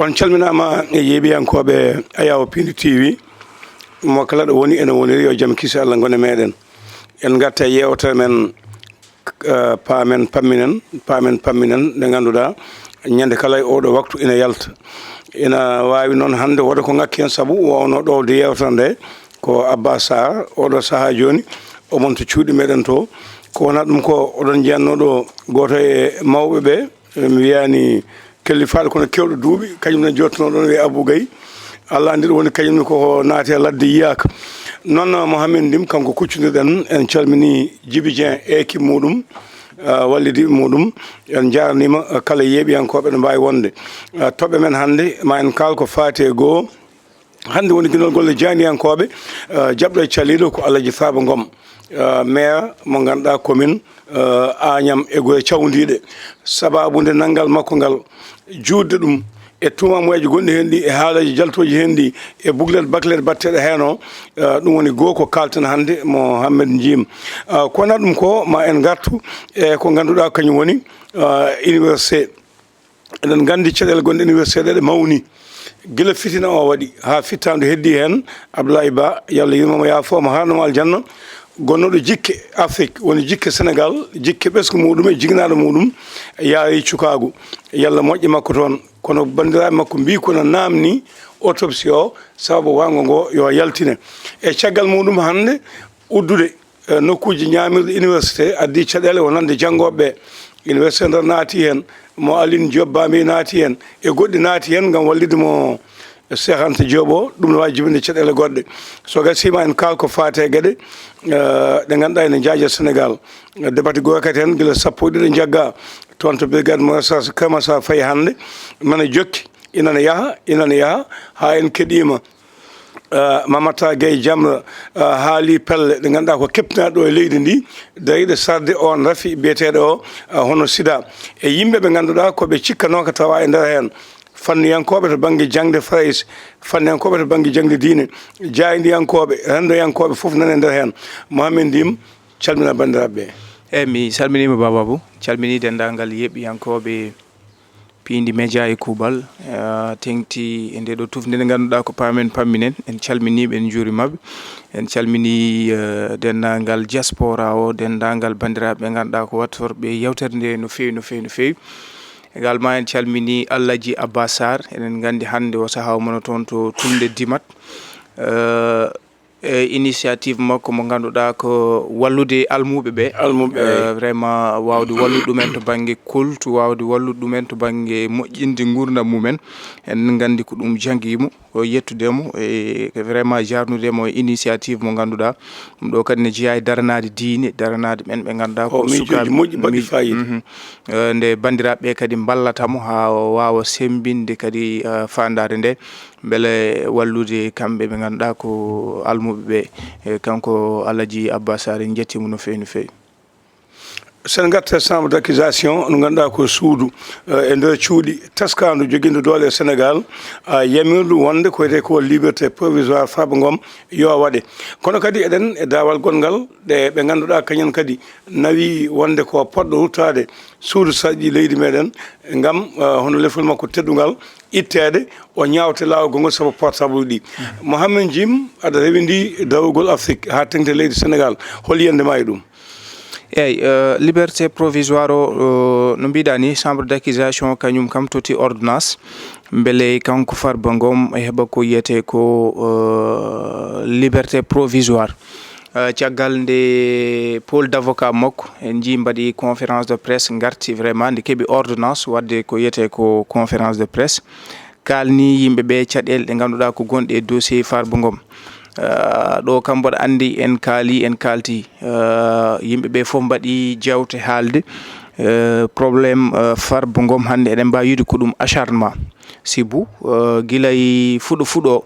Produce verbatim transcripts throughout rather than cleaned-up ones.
On calminaama e yeeɓiyankooɓe Ayaw Pindi T V. Mo kala ɗo woni, ene woniri yo jam kisi Allah ngone meɗen. En ngarta e yeewtere men, eh, paamen pamminen, paamen pamminen, nde ngannduɗaa ñande kala e oɗo waktu ina yalta. Ina waawi noon hannde wooda ko ŋakki heen, sabu wonno ɗowde yeewtere nde ko Abba Sarr, oɗo sahaa jooni, omon to cuuɗi meɗen to. Ko wonaa ɗum ko oɗon njiyatnoo ɗo gooto e mawɓe ɓe, eh, mi wiyaani kellifaaɗo kono keewɗo duuɓi, kañum ne jottunoo ɗoon wiyee Abou Gaye. Allah anndi ɗo woni kañum ne koko naati e ladde yiyaaka. Noon Mohamed Ndim, kanko kuccondirɗen, en calminii Djiby Dieng e ekip muɗum, ah, wallidiiɓe muɗum. En njaarniima, ah, kala yeeɓiyankooɓe ɗo mbaawi wonde. Ah, toɓɓe men hannde, ma en kaal ko faati e goo. Hannde woni ginol golle jaayndiyankooɓe, eh, jaɓɗo e caliiɗo ko Alaji Faaba Ngom, eh, maire mo ngannduɗaa commune, eh, Agnam e Gure Cawndiiɗe. Sabaabu nde nanngal makko ngal, juutde ɗum e tuumamuweeji gonɗi heen ɗi, e haaleeji jaltooji heen ɗi, e buklet baklet batteɗo heen o, eh, ɗum woni goo ko kaalten hannde Mohamed Njim. Eh, ko wonaa ɗum ko, ma en ngartu e ko ngannduɗaa kañum woni, eh, université. Eɗen nganndi caɗeele gonɗe université ɗe, ɗe mawni. Gila fitina o waɗi haa fittaandu heddii heen, Abdoulaye Ba, yo Allah yurmo mo, yaafoo mo, haarno mo aljanna, gonnooɗo jikke Afrik, woni jikke Senegaal, jikke ɓesngu muɗum e jignaɗo muɗum, yaari cukaagu. Yo Allah moƴƴe makko toon. Kono banndiraaɓe makko mbii ko no naamni autopsie o, sababu waango ngo yo yaltine. E caggal muɗum hannde uddude e nokkuuji ñaamirɗi université addi caɗeele wonande janngooɓe ɓe. Université Ndar naati heen, mo Aline Diop Bambey naati heen, e goɗɗi naati heen ngam wallitde mo Cheikh Anta Diop o, ɗum no waawi jibinde caɗeele goɗɗe. So gasiima en kaal ko faati e geɗe, eh, ɗe ngannduɗaa ene njaaja Senegaal. Debate goo kadi heen gila sappo e ɗiɗo njaggaa toon to brigade mo Saasa Kër Massar fayi hannde, mana jokki, inana yaha, inana yaha, haa en keɗiima. Eh, Mamata Gaye Jamra, eh, haali pelle ɗe ngannduɗaa ko keptinaaɗe ɗo e leydi ndi, dariiɗe sarde oon rafi biyeteeɗo o, eh, hono sida. E yimɓe ɓe ngannduɗaa ko ɓe cikkanooka tawa e nder heen. Fanniyankooɓe to bannge jaŋde Farayse, fanniyankooɓe to bannge jaŋde diine, jaayndiyankooɓe, renndoyankooɓe fof nana e nder heen. Mohamed Ndim, calmina banndiraaɓe ɓe. Eeyi, mi salminiima Baba Abou, calminii denndaangal yeeɓiyankooɓe Piindi Média e Kuuɓal, eh, teŋti e ndee ɗoo tufnde nde ngannduɗaa ko paamen pamminen. En calminii ɓe, en njuuriima ɓe. En calminii, eh, denndaangal diaspora o, denndaangal banndiraaɓe ɓe ngannduɗaa ko waɗtorɓe yeewtere nde no feewi, no feewi, no feewi. Également, en calminii Alhaji Abba Sarr. Eɗen nganndi hannde o sahaa o mono toon to Tulde Dimat. Eh, e initiative makko mo ngannduɗaa ko wallude almuuɓe ɓe. Almuuɓe, eh, eey. Vraiment waawde wallude ɗumen to bannge culture, waawde wallude ɗumen to bannge moƴƴinde nguurndam mumen. En nganndi ko ɗum janngiimo, o yettude mo e vraiment jaarnude mo e initiative mo ngannduɗaa. Ɗum ɗo kadi ne jeyaa e daranaade diine, daranaade ɓen ɓe ngannduɗaa ko, oh, miijooji sukaaɓe, moƴƴi, baɗɗi miij-, faayiida. Mhm. Eh, nde banndiraaɓe ɓe kadi mballata mo haa o waawa semmbinde kadi, eh, faandaare nde. Mbele wallude kamɓe ɓe ngannduɗaa ko almuɓe ɓe, e kanko Alhaji Abba Sarr, en njettii mo no feewi, no feewi. So en ngartii e chambre d'accusation, no ngannduɗaa ko suudu, eh, e nder cuuɗi teskaandu jogindu doole e Senegaal, ah, yamirdu wonde ko wiyetee ko liberté provisoire Farba Ngom yo waɗe. Kono kadi eɗen e daawal gonngal ɗe ɓe ngannduɗaa kañum kadi nawi wonde ko poɗɗo ruttaade suudu sarɗi leydi meɗen ngam, eh, hono lefol makko teddungal itteede, o ñaawte laawol gongol sabu portable ɗi. Mohamed Jim, aɗa rewindi darugol Afrique haa teŋti leydi Senegaal. Hol yiyannde ma e ɗum? Eey, eh, liberté provisoire o, eh, no mbiɗa ni, chambre d'accusation kañum kam totti ordonnance, mbele kanko Farba Ngom e heɓa ko yiyetee ko, eh, liberté provisoire. Eh, caggal nde pôle d'avocat makko, en njii mbaɗi conférence de presse, ngarti vraiment nde keɓi ordonnance waɗde ko yiyetee ko conférence de presse. Kaalni yimɓe ɓe caɗeele ɗe ngannduɗaa ko gonɗe e dossier Farba Ngom. Eh, ɗo kam mboɗo anndi en kaali, en kaalti. Eh, yimɓe ɓe fof mbaɗi jeewte haalde. Eh, problème, eh, Farba Ngom hannde eɗen mbaawi wiide ko ɗum acharnement. Sibu, eh, gila e fuɗo fuɗo,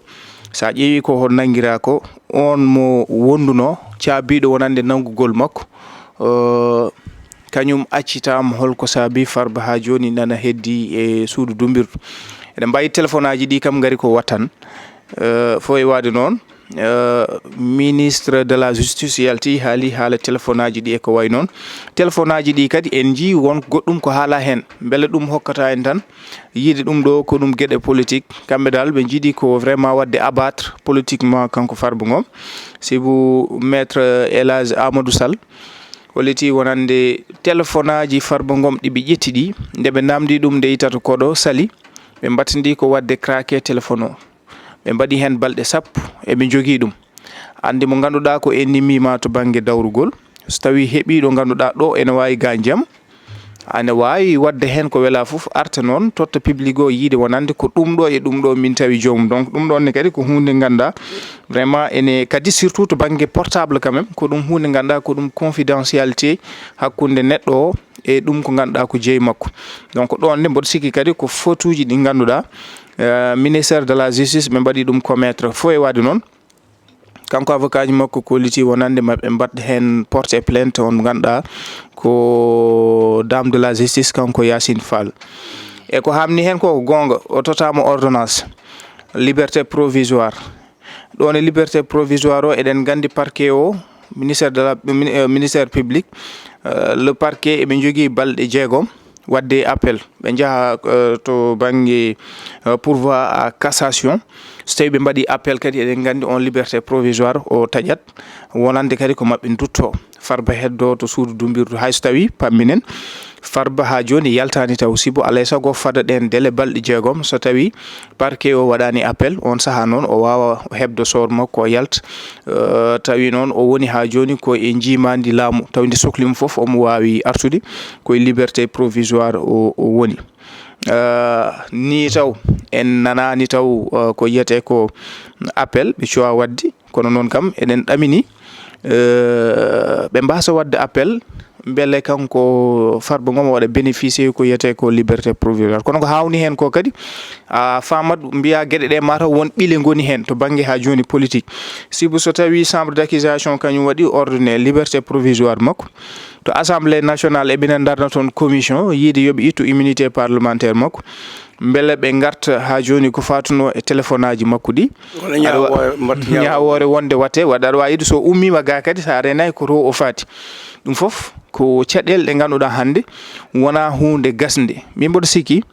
so a ƴeewi ko hol nanngiraa ko, oon mo wonduno caabiiɗo wonande nanngugol makko, eh, kañum accitaama hol ko saabi Farba haa jooni nana heddii e suudu dumbirdu. Eɗen mbaawi telefonaaji ɗi kam ngari ko wattan. Eh, fof e waade noon, Eh, ministre de la justice yalti, haali haala téléphone aji ɗi e ko wayi noon. Téléphone aji ɗi kadi en njii won goɗɗum ko haala heen. Mbele ɗum hokkata en tan yiide ɗum ɗo ko ɗum geɗe politique. Kamɓe dal ɓe njiɗi ko vraiment waɗde abattre politiquement kanko Farba Ngom. Sibu maître El Hadj Amadou Sall holliti wonande téléphone aji Farba Ngom ɗi ɓe ƴetti ɗi, nde ɓe namdi ɗum nde yitata koɗo sali, ɓe mbattindi ko waɗde craquer téléphone o. Ɓe mbaɗi heen balɗe sappo, eɓe njogii ɗum. Anndi mo ngannduɗaa ko en nimmiima to bannge dawrugol, so tawii heɓii ɗo ngannduɗaa ɗo ene waawi ganjam, ene waawi waɗde heen ko welaa fof, arta noon, totta public o yiide wonande ko ɗum ɗo e ɗum ɗo min tawi joomum. Donc, ɗum ɗoon ne kadi ko huunde ngannduɗaa vraiment ene, kadi surtout to bannge portable quand même, ko ɗum huunde ngannduɗaa ko ɗum confidentialité hakkunde neɗɗo o e ɗum ko ngannduɗaa ko jeyi makko. Donc, ɗoon ne mboɗo sikki kadi ko faute uji ɗi ngannduɗaa, eh, ministère de la justice ɓe mbaɗi ɗum commettre. Fof e waɗde noon, kanko avocat ji makko kolliti wonande maɓɓe mbaɗ heen porte plainte on ngannduɗaa ko dame de la justice, kanko Yacine Fall. E ko hamni heen ko goonga, o totaama ordonnance liberté provisoire. Ɗoon e liberté provisoire o, eɗen nganndi parquet o, ministère de la, mini-, euh, ministère public, euh, le parquet, eɓe njogii balɗe jeegom waɗde appel. Ɓe njaha, euh, to bannge, euh, pourvoi à cassation. So tawii ɓe mbaɗi appel kadi, eɗen nganndi on liberté provisoire o taƴat, wonande kadi ko maɓɓe ndutto. Farba heddo to suudu dumbirdu, hay so tawii pamminen Farba haa jooni yaltaani taw, sibu alaa e sago fada ɗeen délai balɗe jeegom, so tawii parquet o waɗaani appel, on sahaa noon o waawa hebdo soor makko, o yalta. Eh, tawi noon o woni haa jooni ko e njiimaandi laamu, tawi nde sokli mum fof omo waawi artude, ko e liberté provisoire o, o woni. Eh, nii taw en nanaani taw, eh, ko yiyetee ko appel ɓe cuwa waɗde, kono noon kam eɗen ɗamini, eh, ɓe mbaasa waɗde appel, mbele kanko Farba Ngom o waɗa bénéficier ko yiyetee ko liberté provisoire. Kono ko haawni heen ko kadi, a faamat, mbiya geɗe ɗe mataw won ɓile ngoni heen to bannge haa jooni politique. Sibu so tawii chambre d'accusation kañum waɗi ordonné liberté provisoire makko, to Assemblée nationale eɓe ndarna toon commission yiide yo ɓe ittu immunité parlementaire makko, mbele ɓe ngarta haa jooni ko fatunoo e téléphone aji makko ɗi. Wona ñaawoore, mbaɗta ñaawoore. Ñaawoore wonde watte, waɗa aɗa waawi yiɗde so ummiima ga kadi, so a reenaaki ko to o faati. Ɗum fof ko caɗeele ɗe ngannduɗaa hannde wonaa huunde gasnde. Min mboɗo sikki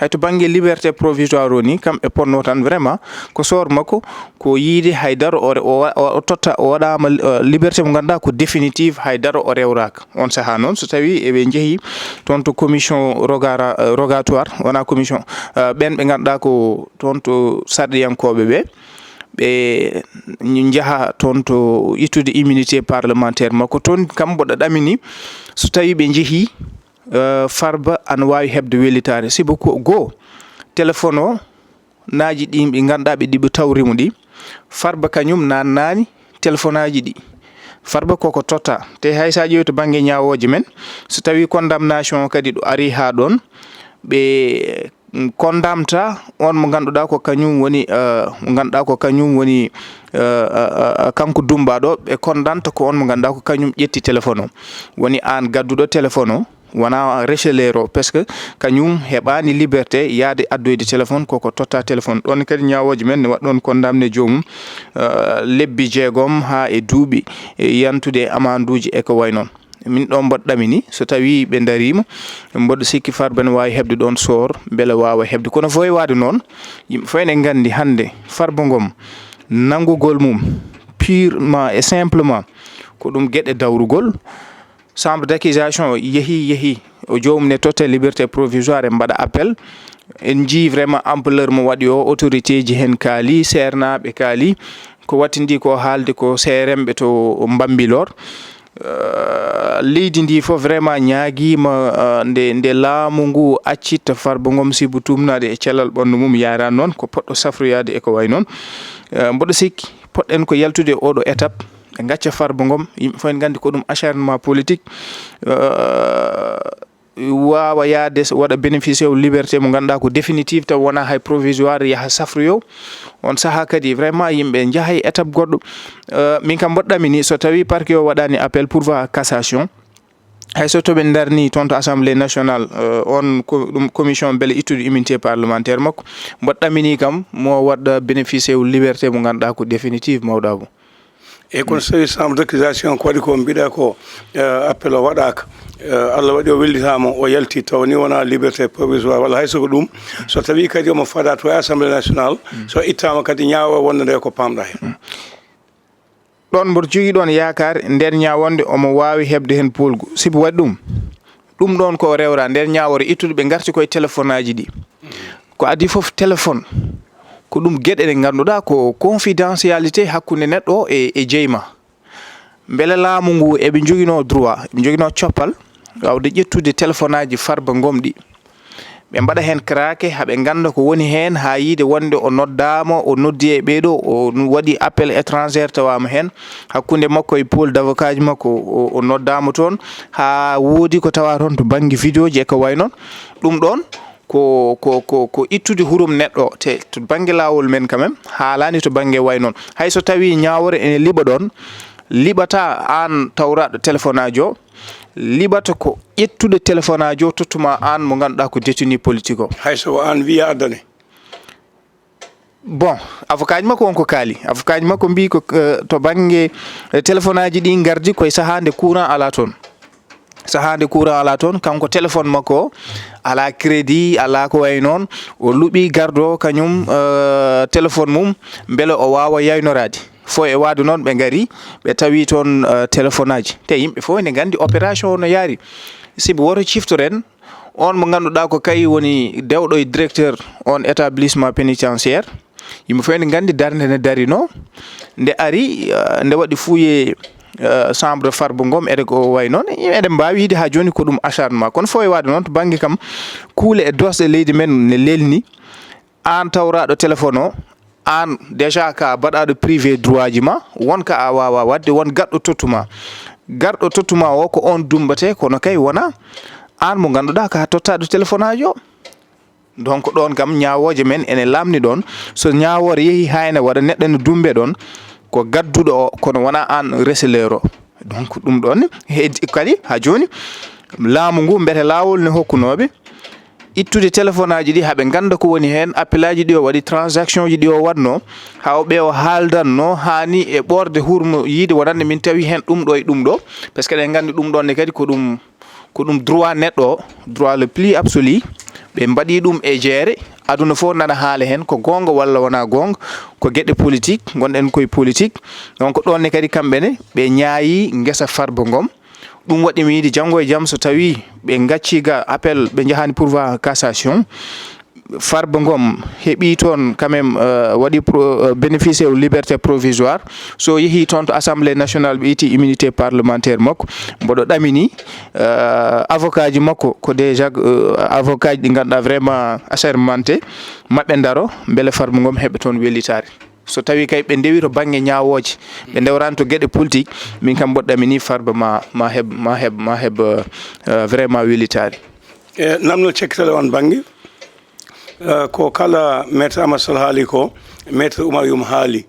hay to bannge liberté provisoire o ni, kam e ponno tan vraiment ko soor makko ko yiide hay daro o re-, o wa-, o totta, o waɗaama, eh, liberté mo ngannduɗaa ko définitive, hay daro o rewraaka. On sahaa noon, so tawii eɓe njehi toon to commission rogara-, eh, rogatoire, wonaa commission, eh, ɓeen ɓe ngannduɗaa ko toon to sarɗiyankooɓe ɓe, ɓe njaha toon to ittude immunité parlementaire makko. Toon kam mboɗo ɗamini, so tawii ɓe njehi, eh, Farba ana waawi heɓde wellitaare. Sibu ko goo, téléphone o, naaji ɗi ɓe ngannduɗaa ɓe ɗi ɓe tawri mo ɗi, Farba kañum naannaani téléphone aji ɗi. Farba koko totta. Te hay so a ƴeewi to bannge ñaawooje men, so tawii condamnation kadi ɗo ari haa ɗoon, ɓe, mm, condamta on mo ngannduɗaa ko kañum woni, eh, mo ngannduɗaa ko kañum woni, eh, eh, eh, kanko dumbaaɗo, ɓe condamta ko on mo ngannduɗaa ko kañum ƴetti téléphone o. Woni aan gadduɗo téléphone o, wona receleur o, parce que kañum heɓaani liberté yaade addoyde téléphone, koko totta téléphone. Ɗoon kadi ñaawooje men ne waɗa ɗoon condamné joomum, eh, lebbi jeegom haa e duuɓi, e yantude e amanduuji e ko wayi noon. Min ɗo mboɗo ɗamini, so tawii ɓe ndariima, mboɗo sikki Farba ne waawi heɓde ɗoon soor, mbele waawa heɓde. Kono fof e waɗde noon, yimɓe fof ene nganndi hannde Farba Ngom nanngugol mum purement et simplement ko ɗum geɗe dawrugol. Chambre d'accusation yehi, yehi, o joomum ne totte liberté provisoire, en mbaɗa appel. En njii vraiment ampleur mo waɗi o, autorité ji heen kaali, seernaaɓe kaali, ko wattindi ko haalde ko seeremɓe to Mbambilor. Eh, leydi ndi fof vraiment ñaagiima, eh, nde, nde laamu ngu accitta Farba Ngom sibu tuumnaade e cellal ɓanndu mum, yaarani noon ko poɗɗo safroyaade e ko wayi noon. Eh, mboɗo sikki poɗɗen ko yaltude e oɗo étape, ɓe ngacca Farba Ngom, yimɓe fof en nganndi ko ɗum acharnement politique. Eh, waawa yahde so waɗa bénéficier o liberté mo ngannduɗaa ko définitive, taw wonaa hay provisoire, yaha safroyo. On sahaa kadi vraiment yimɓe njaha e étape goɗɗo. Eh, min kam mboɗo ɗamini, so tawii parquet o waɗaani appel, pourvoi à cassation, Hay so to ɓe ndarni toon to Assemblée nationale, eh, on ko ɗum commission mbele ittude immunité parlementaire makko, mboɗo ɗamini kam mo waɗa bénéficier wu liberté mo ngannduɗaa ko définitive, mawɗa bo. E kono so tawi chambre d'accusation ko waɗi ko mbiɗa ko, eh, appel o waɗaka, eh, Allah waɗi o wellitama, o yalti, taw ni wona liberté provisoire walla hay soko ɗum, so tawi kadi omo fada to e Assemblée nationale, so ittama kadi ñaawo wonde nde ko pamɗa hen. Ɗon mboɗo jogii ɗon yaakaare nder ñaawonde omo waawi heɓde heen poolgu. Sibu waɗi ɗum, ɗum ɗoon ko o rewra nder ñaawoore ittude ɓe ngarti koye telefonaaji ɗi. Ko adii fof, telefon ko ɗum geɗe ɗe ngannduɗaa ko confidentialité hakkunde neɗɗo o e, e jeyma. Mbele laamu ngu eɓe njoginoo droit, eɓe njoginoo coppal waawde ƴettude telefonaaji Farba Ngom ɗi, ɓe mbaɗa heen craqué, haa ɓe ngannda ko woni heen, haa yiide wonde o noddaama, o noddi e ɓeeɗo, o waɗi appel étranger tawaama heen, hakkunde makko e pool d'avocat ji makko, o, o noddaama toon, haa woodi ko tawa toon to bannge vidéo ji e ko wayi noon. Ɗum ɗoon ko, ko, ko, ko ittude hurum neɗɗo, te to bannge laawol men quand même, haalaani to bannge wayi noon. Hay so tawii ñaawoore ene liɓa ɗoon, liɓata aan tawraaɗo telefonaajo o, liɓata ko ƴettude telefonaajo o tottuma aan mo ngannduɗaa ko détenu politique o. Hay so an wiya addane. Bon, avocat ji makko won ko kaali. Avocat ji makko mbii ko, eh, to bannge, eh, telefonaaji ɗi ngardi koye sahaa nde courant alaa toon. Sahaa nde courant alaa toon, kanko téléphone makko o alaa crédit, alaa ko wayi noon. O luɓi gardo o kañum, eh, téléphone mum mbele o waawa yaynoraade. Fof e waade noon ɓe ngari, ɓe tawi toon, eh, téléphonaaji. Te yimɓe fof ene nganndi opération o no yaari. Sibu woto ciftoren, on mo ngannduɗaa ko kay woni dewɗo e directeur on établissement pénitentiaire. Yimɓe fof ene nganndi darnde nde darinoo. Nde ari, eh, nde waɗi fouillé, eh, chambre Farba Ngom, ede ko wayi noon. Eɗen mbaawi yiide haa jooni ko ɗum acharnement. Kono fof e waade noon to bannge kam kuule e doosɗe leydi men ne lelni. Aan tawraaɗo téléphone o, aan déjà ka baɗaaɗo privé droit ji ma, won ka a waawa waɗde, won gaɗɗo tottuma. Garɗo tottuma o ko on dumbatee, kono kay wona aan mo ngannduɗaa ka tottaaɗo téléphonaajo o. Donc ɗoon kam ñaawooje men ene laamni ɗoon. So ñaawoore yehii haa ene waɗa neɗɗo ene dumbe ɗoon, ko gadduɗo o, kono wona aan receleur o. Donc ɗum ɗoon ne, heddi kadi haa jooni laamu ngu mbete laawol ne hokkunooɓe ittude téléphonaaji ɗi haa ɓe ngannda ko woni heen, appelaaji ɗi o waɗi, transactionji ɗi o waɗnoo, haa o ɓe o haaldanno, haa ni e ɓoorde hurmo yiide wonande min tawi heen ɗum ɗo e ɗum ɗo. Parce que eɗen nganndi ɗum ɗoon ne kadi ko ɗum, ko ɗum droit neɗɗo o, droit le plus absolu. Ɓe mbaɗi ɗum e jeere, aduna fof nana haala heen, ko goonga walla wonaa goonga, ko geɗe politique, ngonɗen koye politique. Donc ɗoon ne kadi kamɓe ne ɓe ñaayi ngesa Farba Ngom. Ɗum waɗi mi yiɗi janngo e jam so tawii ɓe ngaccii ga appel, ɓe njahaani pourvoi cassation. Farba Ngom heɓii toon quand même, euh, waɗi pro-, euh, bénéficier o liberté provisoire. So yehii toon to Assemblée nationale ɓe itti immunité parlementaire makko. Mboɗo ɗamini, euh, avocat ji makko ko déjà, euh, avocat ji ɗi ngannduɗaa vraiment assermenté, maɓɓe ndaro mbele Farba Ngom heɓa toon wellitaare. So tawii kay ɓe ndewi to bannge ñaawooje, ɓe ndewraani to geɗe politique, min kam mboɗo ɗamini Farba ma, ma heɓ, ma heɓ, ma heɓ, euh, vraiment wellitaare. E namdal cekkital e on bannge, eh, ko kala Maître Amat Sall haali ko, Maître Oumar Youm haali.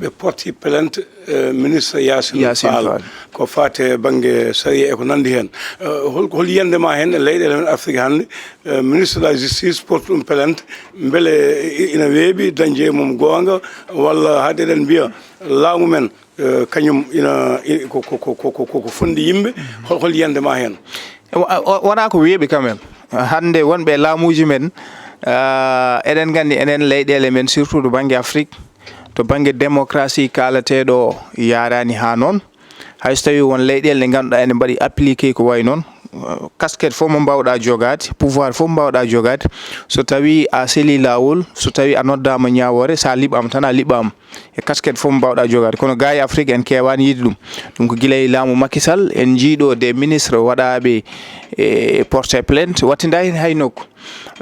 Ɓe porti plainte, eh, ministre Yacine, Yacine Fall, Fall, ko faate bannge sariya e ko nanndi heen. Eh, hol, hol yiyannde ma heen e leyɗeele men Afrique hannde, eh, ministre de la justice porti ɗum plainte, mbele i-, ina weeɓi dañde e mum goonga, walla hade eɗen mbiya laamu men, eh, kañum ina, i-, ko, ko, ko, ko, ko, ko fonndi yimɓe, hol, hol yiyannde ma heen? O-, o-, wonaa ko weeɓi quand même. Hannde wonɓe e laamuuji men, ah, eɗen nganndi enen leyɗeele men, surtout to bannge Afrique, to bannge démocratie kaalateeɗo o yaaraani haa noon. Hay so tawii won leyɗeele ɗe ngannduɗaa ene mbaɗi appliqué ko wayi noon, ah, casquette fof mo mbaawɗaa jogaade, pouvoir fof mo mbaawɗaa jogaade, so tawii a selii laawol, so tawii a noddaama ñaawoore, so a liɓaama tan a liɓaama. E casquette fof mo mbaawɗaa jogaade. Kono gaa e Afrique en keewaani yiide ɗum. Ɗum ko gila e laamu Macky Sall en njiyɗo des ministres waɗaaɓe e porte plainte, wattindaa heen hay nokku.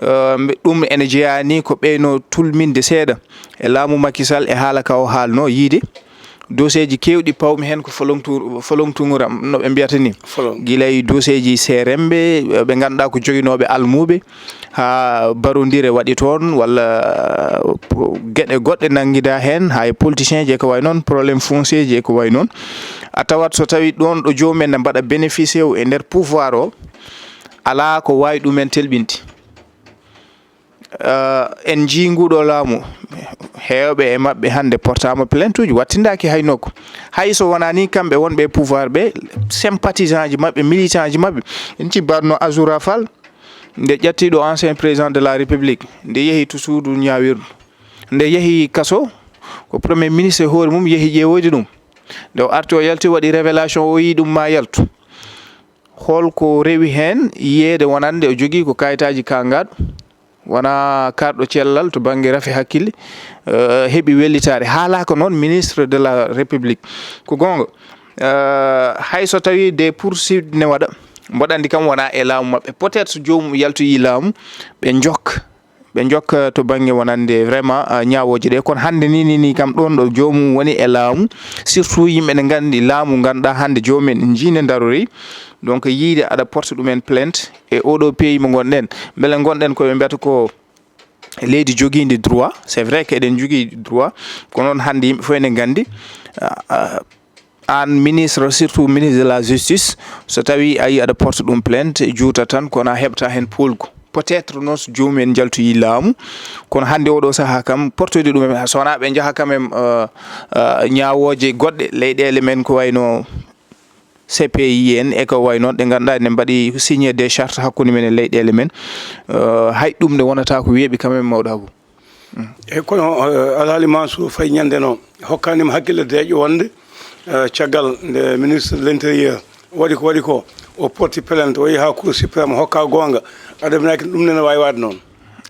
Eh, mbe-, ɗum ene jeyaa ni ko ɓeyno tulminde seeɗa e laamu Macky Sall e haala ka o haalno yiide. doseeji keewɗi pawmi heen ko folontu folontunguram, no ɓe mbiyata ni. Gila e doseeji seeremɓe, ɓe ngannduɗaa ko joginooɓe almuuɓe, haa barondire waɗi toon, walla geɗe goɗɗe nanngidaa heen, haa e politicienji e ko wayi noon, problème foncier ji e ko wayi noon. A tawat so tawii ɗoon ɗo joomum en ne mbaɗa bénéficier o e nder pouvoir o, alaa ko waawi ɗumen telɓinde. Eh, en njii nguuɗo laamu, heewɓe e maɓɓe hannde portaama plainte uji, wattindaaki hay nokku. Hay so wonaa ni kamɓe wonɓe e pouvoir ɓe, sympathisant ji maɓɓe, militant ji maɓɓe, en cibbatno Azoura Fall, nde ƴattiiɗo ancien président de la République, nde yehi to suudu ñaawirdu, nde yehi kaso, ko premier ministre e hoore mum yehi ƴeewoyde ɗum. Nde o arti o yalti, waɗi révélation, o yii ɗum ma yaltu. Holko rewi heen yiyeede wonande o jogii ko kayitaaji kaangaaɗo, wona karɗo cellal to bannge rafi hakkille, eh, heɓi wellitaare. Haalaaka noon ministre de la République. Ko goonga, eh, hay so tawii des poursuites ne waɗa, mboɗo anndi kam wona e laamu maɓɓe. Peut-être so joomum yaltoyii laamu, ɓe njokka, ɓe njokka to bannge wonande vraiment, ah, ñaawooje ɗe. Kono hannde ni, ni, ni kam ɗoon ɗo joomum woni e laamu, surtout yimɓe ne nganndi laamu, ngannduɗaa hannde joomum en njii nde darori. Donc yiide aɗa porte ɗumen plainte e oɗo pays mo ngonɗen. Mbele ngonɗen ko ɓe mbiyata ko leydi jogiindi droit, c'est vrai que eɗen njogii droit, kono noon hannde yimɓe fof ene nganndi, ah, ah, aan ministre, surtout ministre de la justice, so tawii a yii aɗa porte ɗum plainte, juuta tan, kono a heɓta heen poolgu. Peut-être noon so joomum en njaltoyii laamu, kono hannde oɗo sahaa kam, portoyde ɗum en, so wonaa ɓe njaha quand même, euh, euh, ñaawooje goɗɗe, leyɗeele men ko wayno C P I en e ko wayi noon, ɗe ngannduɗaa ene mbaɗi signé des chartes hakkunde men e leyɗeele men, euh, hay ɗum ne wonata ko weeɓi quand même, mawɗo Abou. Eyi, kono, eh, Alhaali Mansour Faye ñande no hokkanima hakkille deeƴo wonde, eh, caggal nde ministre de l'intérieur waɗi ko waɗi ko, o porti plainte, o yehi ha Cour suprême, hokka goonga. Aɗa binaaki ɗum nene waawi waade noon?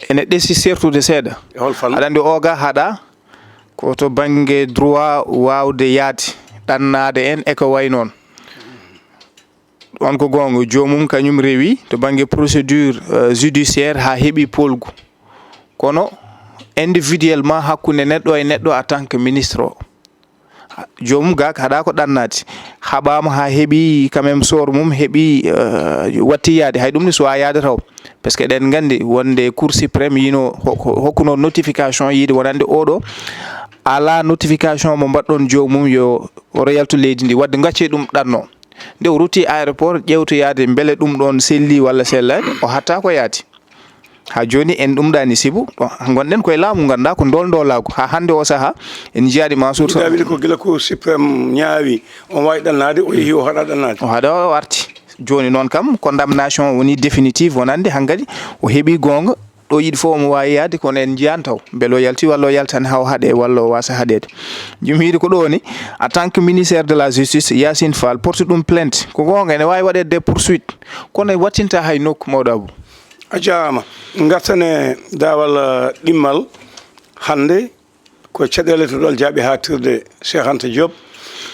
Ene ɗesi sertude seeɗa. E hol fannu? Aɗa anndi o ga haɗa ko to bannge droit waawde yaade, ɗannaade en e ko wayi noon. Ɗoon ko goonga, joomum kañum rewi to bannge procédure, euh, judiciaire haa heɓi poolgu. Kono individuellement hakkunde neɗɗo e neɗɗo en tant que ministre o, joomum ga haɗa ko ɗannaade. Haɓaama haa heɓi quand même sort mum, heɓi, euh, watti yaade. Hay ɗum ne suwaa yaade taw. Parce que eɗen nganndi wonde Cour suprême yino ho-, ho-, hokkuno notification yiide wonande oɗo alaa notification mo mbaɗɗon joomum yo oto yaltu leydi ndi. Waɗde ngacce ɗum ɗanno. Nde o rutti aéroport, ƴeewtoyaade mbele ɗum ɗoon selli walla sellaani, o hatta ko yaadi. Haa jooni en ɗum ɗaani sibu, ɗo ngonɗen koye laamu, ngannduɗaa ko ndool ndoolaagu. Haa hannde o sahaa, en njiyaani Mansour Sow. Mbiɗa wiyde ko gila ko Suprême ñaawi, on waawi ɗannaade, o yehi o haɗa ɗannaade. O haɗa o arti. Jooni noon kam, condamnation woni définitive, wonande hankadi o heɓi goonga. Ɗo yiɗi fof omo waawi yaade, kono en njiyaani taw mbele o yalti walla o yaltani haa o haɗe walla o waasa haɗeede. Joom hiide ko ɗo woni, en tant que ministre de la justice, Yacine Fall porti ɗum plainte. Ko goonga, ene waawi waɗeede des poursuites, kono en wattinta hay nokku, mawɗo Abou. A jaaraama. Ngarten e daawal, eh, ɗimmal hannde. Ko caɗeele to ɗon jaaɓi haaɗtirde Cheikh Anta Diop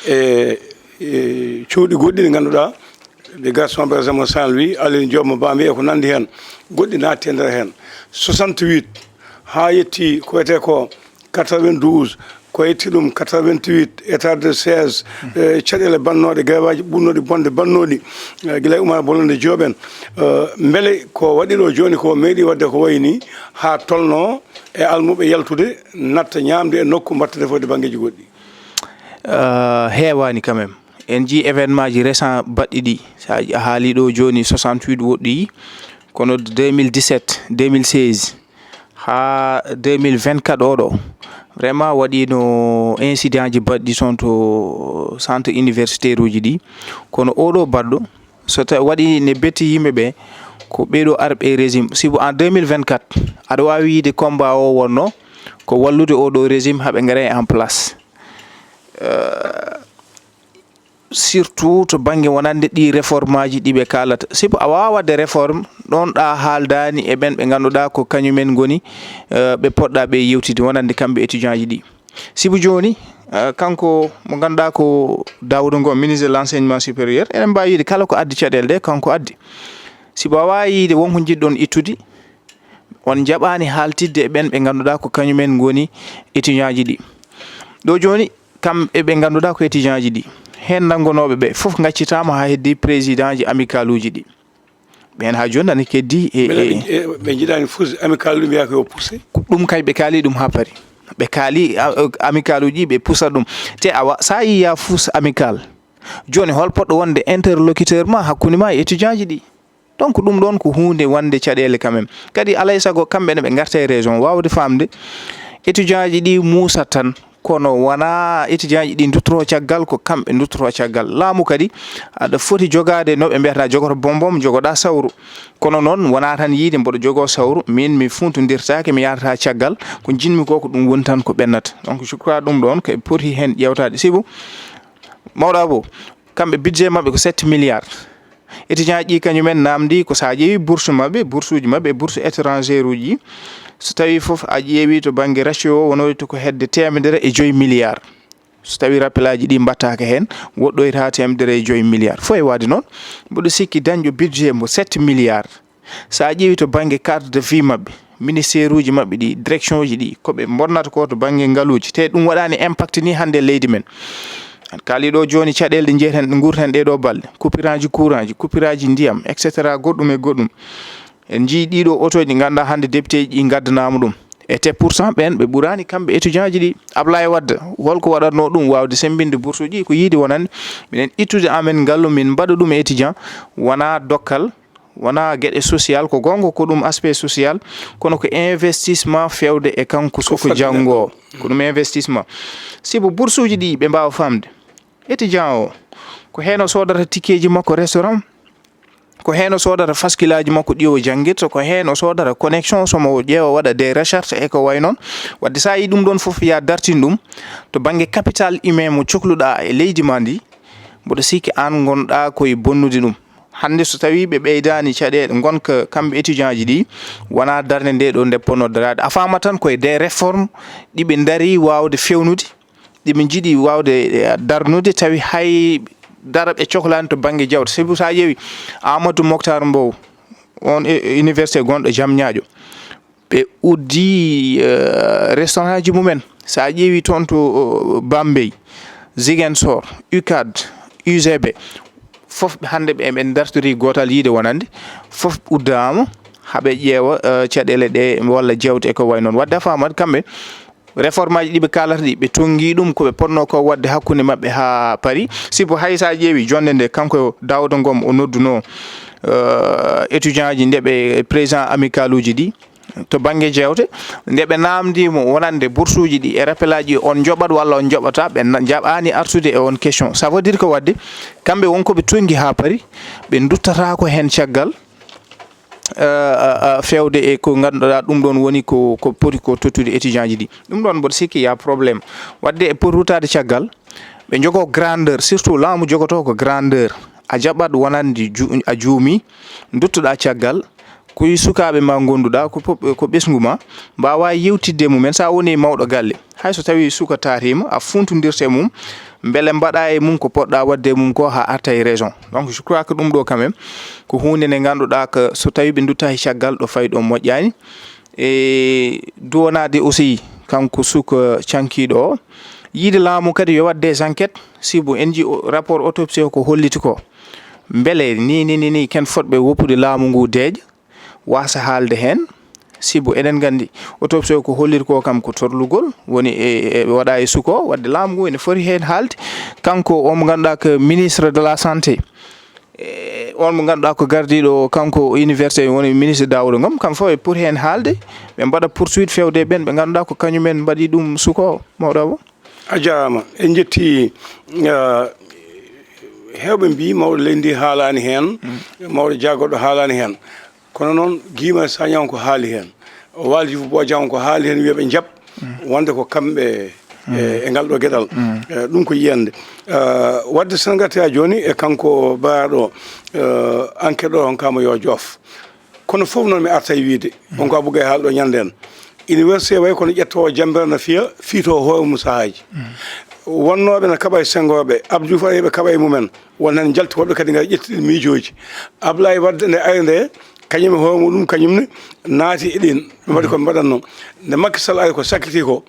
e, e cuuɗi goɗɗi ɗi ngannduɗaa, ɗi Gaston Berger mo Saint-Louis, Aline Diop mo Bambey e ko nanndi heen. Goɗɗi naatti e nder heen. Soixante-huit haa yetti ko wiyetee ko quatre-vingt-douze, ko yetti ɗum quatre-vingt-huit, état de siège, e caɗeele bannooɗe, grève aji ɓurnooɗi bonde bannooɗi, e gila e Oumar Blondin Diop en. E, mbele ko waɗi ɗo jooni ko meeɗi waɗde ko wayi nii haa tolnoo e almuɓe yaltude, natta ñaamde e nokku, mbatta defoyde banngeeji goɗɗi? Euh, heewaani quand même. En njii événement ji récent baɗɗi ɗi. So a, a haalii ɗo jooni soixante-huit woɗɗoyi, kono deux mille dix-sept, deux mille seize, haa deux mille vingt-quatre oɗo, vraiment waɗiino incident ji baɗɗi toon to centre universitaire uji ɗi. Kono oɗo baɗɗo, so tawi waɗi ne betti yimɓe ɓe, ko ɓeeɗo arɓe régime. Sibu en deux mille vingt-quatre, aɗa waawi yiide combat o wonno ko wallude oɗo régime haa ɓe ngara en place. Euh, surtout to bannge wonande ɗi réforme aji ɗi ɓe kaalata. Sibu a waawaa waɗde réforme, ɗoon ɗa haaldaani e ɓeen ɓe ngannduɗaa ko kañumen ngoni, euh, ɓe poɗɗa ɓe yewtide wonande kamɓe étudiant ji ɗi. Sibu jooni, eh, kanko mo ngannduɗaa ko Daouda Ngom, ministre de l'enseignement supérieur, enen mbaawi wiide kala ko addi caɗeele ɗe, kanko addi. Sibu a waawi yiide won ko njiɗɗon ittude, on njaɓaani haaltidde e ɓeen ɓe ngannduɗaa ko kañumen ngoni étudiant ji ɗi. Ɗo jooni, Kam e ɓe ngannduɗaa ko étudiant ji ɗi, heen nanngonooɓe ɓe fof ngaccitaama haa heddi président ji amicale uji ɗi. Ɓeen haa jooni nana keddi e, Mbele e ɓe, e, ɓe njiɗaani fuus amicale ɗum mbiyaa ko yo puuse? Ko ɗum kay ɓe kaali ɗum haa pari. Ɓe kaali a-, a-, amicale uji ɓe pusa ɗum. Te awa, so a yii ya fuus amicale, jooni hol poɗɗo wonde interlocuteur ma hakkunde ma e étudiant ji ɗi? Donc ɗum ɗoon ko huunde wonde caɗeele quand même. Kadi alay sago kamɓe ne ɓe ngarta e région waawde faamde étudiant ji ɗi muusa tan, kono wonaa étudiant ji ɗi nduttoro caggal, ko kamɓe nduttoro caggal. Laamu kadi aɗa foti jogaade no ɓe mbiyata jogoto bombom, jogoɗa sawru. Kono noon wonaa tan yiide mboɗo jogoo sawru, miin mi funtondirtaake, mi yahtata caggal, ko njiɗmi ko ko ɗum woni tan ko ɓennata. Donc je crois ɗum ɗoon ko e poti heen ƴeewtaade. Sibu, mawɗo Abo, kamɓe budget maɓɓe ko sept milliards. Étudiant ji ɗi kañumen naamndi ko so a ƴeewi bourse maɓɓe, bourse uji maɓɓe e bourse étrangère uji, so tawi fof a ƴeewi to bannge ratio o wonoyta ko hedde teemedere e joyi milliards. So tawi rappel aji ɗi mbaɗtaaka heen, woɗɗoyta teemedere e joyi milliards. Fof e waɗde noon, mboɗo sikki dañɗo budget mo sept milliards, so a ƴeewi to bannge cadre de vie maɓɓe, ministère uji maɓɓe ɗi, direction uji ɗi, ko ɓe mbonnata ko to bannge ngaluuji, te ɗum waɗaani impact ni hannde e leydi men. En kaali ɗo jooni caɗeele ɗe njeyten, ɗe nguurten ɗee ɗoo balɗe, coupure aji courant ji, coupure aji ndiyam, et cetera, goɗɗum e goɗɗum. En njii ɗii ɗoo oto ɗi ngannduɗaa hannde député ji ɗi ngaddanaama ɗum. E te pourtant ɓeen ɓe ɓuraani kamɓe étudiant ji ɗi. Ablaye Wade, holko waɗatnoo ɗum waawde semmbinde bourse uji ɗi? Ko yiide wonande minen ittude amen ngallu, min mbaɗa ɗum e étudiant, wonaa dokkal, wonaa geɗe social, ko goonga ko ɗum aspect social, kono ko investissement feewde e kanko suka janngo o. Ko ɗum investissement. Sibu bourse uji ɗi ɓe mbaawa faamde. Étudiant o, ko heen o soodata tikkeeji makko restaurant, ko heen o soodata faskilaaji makko ɗi o janngirta, ko heen o soodata connexion, so mo ƴeewa waɗa des recherches e ko wayi noon. Waɗde so a yii ɗum ɗoon fof, ya dartin ɗum to bannge capital humain mo cokluɗaa e leydi ma ndi, mboɗo sikki aan ngonɗaa koye bonnude ɗum. Hannde so tawii ɓe ɓeydaani caɗeele ngonka kamɓe étudiant ji ɗi, wonaa darnde nde ɗo nde potnoo daraade. A faama tan koye des réformes ɗi ɓe ndarii waawde fewnude, ɗi ɓe njiɗi waawde, eh, darnude, tawi hay dara ɓe coklaani to bannge jawdi. Sibu so a ƴeewi Amadou Moctar Mbow, on e, e université gonɗo Diamniadio, ɓe uddi, eh, restaurant ji mumen. So a ƴeewi toon to, oh, Bambey, Ziguinchor, UCAD, U G B, fof hannde ɓe, ɓe dartori gootal yiide wonande, fof uddaama, haa ɓe ƴeewa, eh, caɗeele ɗe walla jeewte e ko wayi noon. Waɗde a faamat kamɓe, réforme aji ɗi ɓe kaalata ɗi, ɓe tonngi ɗum ko ɓe potnoo ko waɗde hakkunde maɓɓe haa pari. Sibu hay so a ƴeewi jonnde nde, kanko Daouda Ngom o noddunoo, eh, étudiant ji nde ɓe président amicale uji ɗi to bannge jeewte, nde ɓe naamndii mo wonande bourse uji ɗi e rappel aji on njoɓat walla on njoɓata, ɓe na-, njaɓaani artude e on question. Ça veut dire que waɗde kamɓe won ko ɓe tonngi haa pari, ɓe nduttata ko heen caggal, eh, eh, eh, feewde e ko ngannduɗaa ɗum ɗoon woni ko, ko poti ko tottude étudiant ji ɗi. Ɗum ɗoon mboɗo sikki ya problème. Waɗde e poti ruttaade caggal, ɓe njogoo grandeur, surtout laamu jogotoo ko grandeur. A jaɓat wonande ju-, a juumii, nduttoɗaa caggal, ko e sukaaɓe ma ngonduɗaa, ko pop-, ko ɓesngu ma, mbaawaa yewtidde e mumen. So a woni mawɗo galle, hay so tawii suka taariima, a funtondirta e mum, mbele mbaɗaa e mum ko poɗɗaa waɗde e mum ko haa arta e raison. Donc, je crois que ɗum ɗo quand même, ko huunde nde ngannduɗaa ko so tawii ɓe nduttaa e caggal ɗo fayi ɗo moƴƴaani. E duwanaade aussi kanko suka cankiiɗo o, yiide laamu kadi yo waɗ des enquêtes, sibu en njii o-, rapport autopsie o ko holliti ko. Mbele ni, ni, ni, ni, ken fotɓe woppude laamu ngu deeƴa, waasa haalde heen, sibu eɗen nganndi autopsie o ko holliti ko kam ko torlugol woni e, e waɗa e suka o, waɗde laamu ngu ene foti heen haalde. Kanko o mo ngannduɗaa ko ministre de la santé, e on mo ngannduɗaa ko gardiiɗo o, kanko université woni ministre Daouda Ngom, kam fof e poti heen haalde, ɓe mbaɗa poursuite feewde e ɓeen ɓe ngannduɗaa ko kañumen mbaɗi ɗum suka o, mawɗo Abo. A jaaraama. En njetti, eh, heewɓe mbii mawɗo leydi ndi haalaani heen, mawɗo jaagoɗo haalaani heen. Kono noon, Guy Marius Sagna on ko haali heen. Waly Diouf Bodian on ko haali heen, wiya ɓe njaɓ, wonde ko kamɓe, eh, e ngal ɗo geɗal. Eh, ɗum ko yiyannde. Eh, waɗde so en ngartii haa jooni e kanko baaɗo, eh, enquête o, on kaama yo joof. Kono fof noon mi arta e wiyde, on ko a bugay haal ɗo ñande en. Université wayi kono ƴettoowo jammbere na fiya, fiito hoore mum sahaaji. Wonnooɓe na kaɓa e senngooɓe, Abdou Diouf ari ɓe kaɓa e mumen. Won heen njalti woɓɓe kadi ngara ƴetti ɗin miijooji. Ablaye Wade nde ari nde, kañum e hoore muɗum, kañum ne naati e ɗin. Ɓe mbaɗi ko ɓe mbaɗatnoo. Nde Macky Sall ari ko sakkiti ko,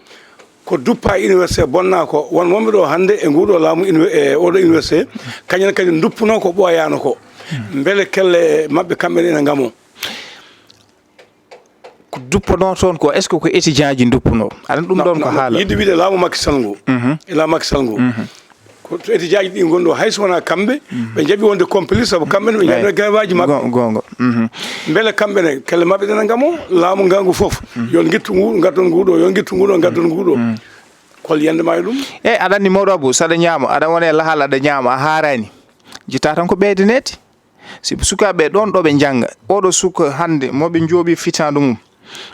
ko duppa e université bonna ko, won wonɓe ɗo hannde e nguɗo laamu uni-, e oɗo université, kañum kadi duppuno ko ɓooyano ko. Mbele kelle maɓɓe kamɓe ne ina ngamo? Ko duppanoo toon ko, est-ce que ko étudiant ji duppunoo? Aɗa anndi ɗum ɗoon ko haala. Yiɗde wiide laamu Macky Sall ngu. E laamu Macky Sall ngu. Ko to étudiant ji ɗi ngonɗo, hay so wonaa kamɓe, ɓe njaɓi wonde complice, sabu kamɓe ne ɓe njaɓi grève aji maɓɓe. Go- goonga. Mbele kamɓe ne, kelle maɓɓe ɗena ngamo, laamu ngangu fof. Yo ngittu ngu, ngatton ngu ɗo, yo ngittu ngu ɗo, ngatton ngu ɗo. Hol yiyannde ma e ɗum? Eyi, aɗa anndi mawɗo Abou, so aɗa ñaama, aɗa wona e lahal, aɗa ñaama, a haaraani. Jitta tan ko ɓeydaneede. Sibu sukaaɓe ɗoon ɗo ɓe njannga, oɗo suka hannde mo ɓe njooɓi fitaandu mum,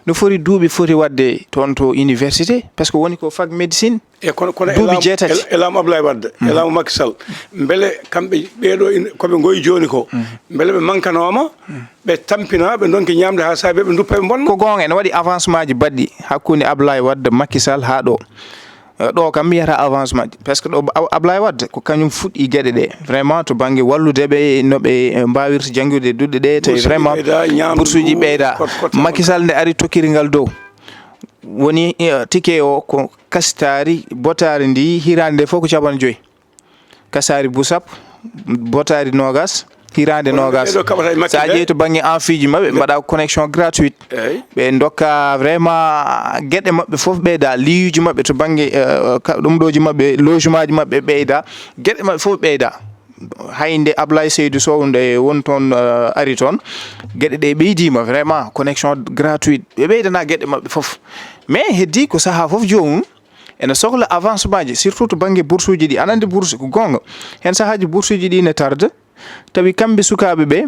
no foti duuɓi foti waɗde toon to université, parce que woni ko fac médecine. E kono kono e duuɓi laamu- jeetati. E laamu Ablaye Wade, e laamu Macky Sall, mbele kamɓe ɓeeɗo ina- ko ɓe ngoyi jooni ko, mbele ɓe mankanooma, ɓe tampina, ɓe ndonki ñaamde haa saabe ɓe nduppa ɓe mbonna? Ko goonga, ene waɗi avancement ji baɗɗi hakkunde Ablaye Wade, Macky Sall haa ɗo. Eh, ɗo kam mi yiyata avancement, parce que ɗo Ab- Ablaye Wade ko kañum fuɗɗi geɗe ɗe, vraiment, to bannge wallude ɓe no ɓe eh, mbawirta janngude duɗe ɗe, tawi vraiment boursuji ɓeyda. Macky Sall nde ari tokkiri ngal dow, woni eh, ticket o ko kasitaari botaari ndi, hiraande nde fof ko capanɗe joyi, kasitaari busap, botaari noogas, hiraande noogas. Sa ƴeewi to bannge amphi ji maɓɓe, mbaɗa connexion gratuite. Ɓe ndokka vraiment geɗe maɓɓe fof ɓeyda, liyuji maɓɓe to bannge eh, ka- ɗum ɗoji maɓɓe, logement ji maɓɓe ɓeyda, geɗe maɓɓe fof ɓeyda. Hay nde Ablaye Seydou Sow nde woni toon eh, ari toon, geɗe ɗe ɓeydima vraiment, connexion gratuite, ɓe ɓeydana geɗe maɓɓe fof. Mais heddi ko saha fof joomum ene sokla avancement ji, surtout to bannge boursuji ɗi. Aɗa anndi bourse ko goonga, heen sahaaji boursuji ɗi ne tarde, tawi kamɓe sukaaɓe ɓe,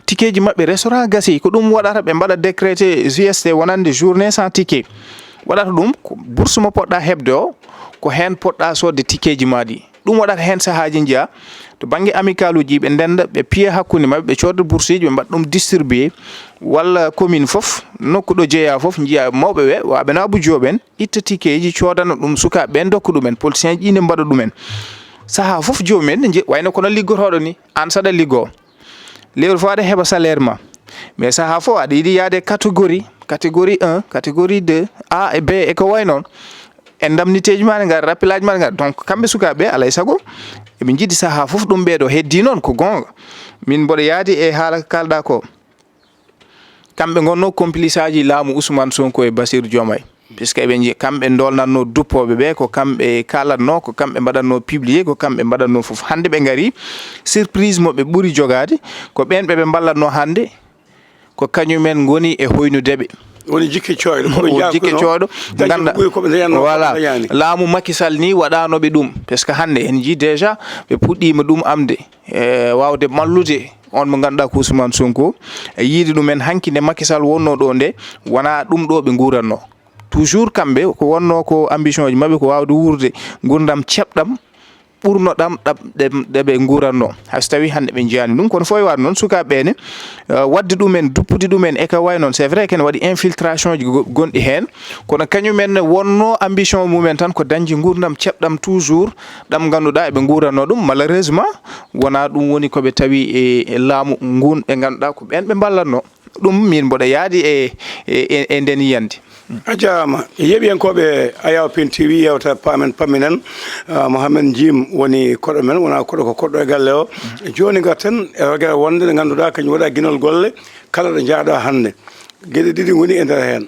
tikeeji maɓɓe restaurant gasii, ko ɗum waɗata ɓe mbaɗa décrété J S T wonande journée sans ticket. Waɗata ɗum ko bourse mo poɗɗa heɓde o, ko heen poɗɗa soodde tikeeji ma ɗi. Ɗum waɗata heen sahaaji njiya to bannge amicale uji ɓe ndenda, ɓe piya hakkunde maɓɓe, ɓe cooda bourse ji, ɓe mbaɗa ɗum distribué, walla commune fof, nokku ɗo jeeya fof, njiya mawɓe ɓe, waɓe na Abou Diop en, itta tikeeji, coodana ɗum sukaaɓe ɓen, dokka ɗumen politicien ji, inde mbaɗa ɗumen. Sahaa fof joomum en ne nje- wayno kono liggotooɗo ni, aan saɗa liggoo, lewru fof aɗa heɓa salaire ma, mais sahaa fof aɗa yiɗi yaade catégorie, catégorie un, catégorie deux, A e B e ko way noon. Indemnité ji ma ne ngara, rappelage ma ne ngara. Donc kamɓe sukaaɓe ɓe, alay sago eɓe njiɗi sahaa fof ɗum ɓeeɗo. Heddi noon ko goonga, min mboɗo yaadi e haala ko kaalɗa ko. Kamɓe ngonno complice aji laamu Ousmane Sonko e Bassirou Diomaye, puisque eɓe nji- kamɓe dolnatno duppooɓe ɓe, ko kamɓe kaalatno, ko kamɓe mbaɗatno publié, ko kamɓe mbaɗatno fof. Hannde ɓe ngari, surprise mo ɓe ɓuri jogaade ko ɓeen ɓe ɓe mballatno hannde, ko kañumen ngoni e hoynude ɓe. Woni jikke cooyɗo, ko ɓe o jikke jaakuno, cooyɗo dañde ko ganda ɓuri ko ɓe dañatno, voilà, ko ɓe dañaani. Laamu Macky Sall ni waɗano ɓe ɗum, parce que hannde en jii déjà ɓe puɗɗiima ɗum amde, e waawde mallude on mo ngannduɗaa ko Ousmane Sonko. E yiide ɗumen hanki nde Macky Sall wonno ɗo nde, wona ɗum ɗo ɓe nguuratno. Toujours kamɓe ko wonno ko ambition ji maɓɓe ko waawde wuurde nguurndam ceɓɗam ɓurno ɗam ɗam ɗe ɗe ɓe nguuratno, hay so tawi hannde ɓe njiyaani ɗum. Kono fof e waɗde noon, sukaaɓe ɓe ne, eh, waɗde ɗumen, duppude ɗumen e ka way noon, c'est vrai kene waɗi infiltration ji go- gonɗi heen, kono kañumen ne wonno ambition mumen tan ko dañde nguurndam ceɓɗam toujours, ɗam ngannduɗaa eɓe nguuratno ɗum. Malheureusement, wona ɗum woni ko ɓe tawi e e laamu ngun ɓe ngannduɗaa ko ɓeen ɓe mballatno. Ɗum min mboɗo yaadi e e e- e nden yiyannde. A jaaraama. Yeeɓiyankooɓe Ayaw Pin T V, yewtere Paamen Pamminen, ah, Mohamed Njim woni koɗo men, wona koɗo ko koɗɗo e galle o. Jooni ngarten e rogere wonde nde ngannduɗaa kañum waɗa ginol golle kala ɗo njaaɗa hannde. Geɗe ɗiɗi ngoni e nder heen.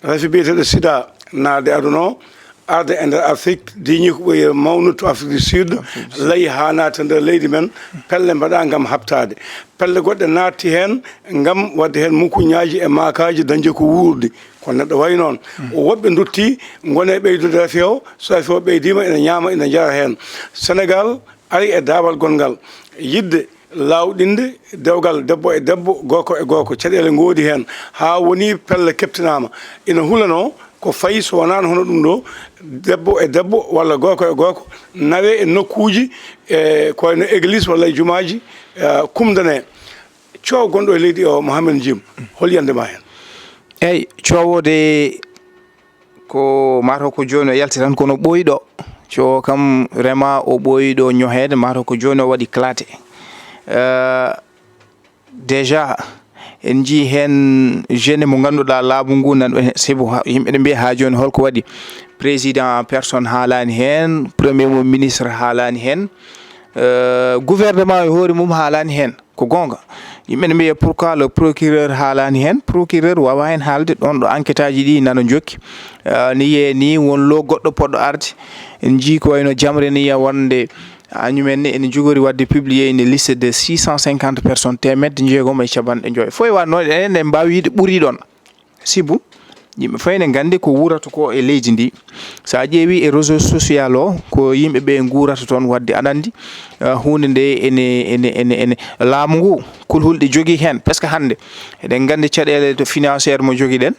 Rafi biyeteeɗo sida naatde aduna o, arde e nder Afrik, diiñi ko ɓuri mawnude to Afrik du Sud, layi haa naata nder leydi men, pelle mbaɗa ngam haɓtaade. Pelle goɗɗe naatti heen ngam waɗde heen mukuñaaji e maakaaji dañde ko wuurdi. Kono neɗɗo wayi noon. Woɓɓe ndutti ngone ɓeydude rafi o, so rafi o ɓeydiima ina ñaama, ina njara heen. Senegal ari e daabal gonngal yiɗde laawɗinde dewgal debbo e debbo, gorko e gorko, caɗeele ngoodi heen, haa woni pelle keɓtinaama. Ina hulanoo ko fayi so wonaano hono ɗum ɗo, debbo e debbo walla gorko e gorko nawee e nokkuuji, e ko wayno église walla e jumaaji, eh, kumdanee. Coow gonɗo e leydi o, Mohamed Njim, hol yiyannde ma heen? Eyi, coow o de ko mataw ko jooni o yalti tan, kono ɓooyi ɗo. Coow o kam, vraiment, o ɓooyi ɗo ñoheede, mataw ko jooni o waɗi éclaté. Eh, déjà, en njii heen jeune mo ngannduɗaa laamu ngu nan, sibu ha- yimɓe ɗe mbiya haa jooni hol ko waɗi. Président en personne haalaani heen, premier mo ministre haalaani heen, euh, gouvernement e hoore mum haalaani heen. Ko goonga. Yimɓe ne mbiya, pourquoi le procureur haalaani heen? Procureur waawaa heen haalde, ɗoon ɗo enquête aji ɗi nana njokki. Euh, ni yee ni won lo goɗɗo poɗɗo arde. En njii ko wayno Jamre ni ya wonde, añumen ne ene njogori waɗde publier une liste de six cent cinquante personnes, teemedde njeegom e capanɗe njoy. Fof e waɗ noon, enen en mbaawi yiide ɓuri ɗoon. Sibu, yimɓe fof ene nganndi ko wuurata ko e leydi ndi. So a ƴeewi e réseau social o, ko yimɓe ɓe nguurata toon. Waɗde aɗa anndi, ah, huunde nde ene, ene, ene, ene, laamu ngu, kulhulɗe jogii heen. Parce que hannde, eɗen nganndi caɗeele to financière mo jogiɗen,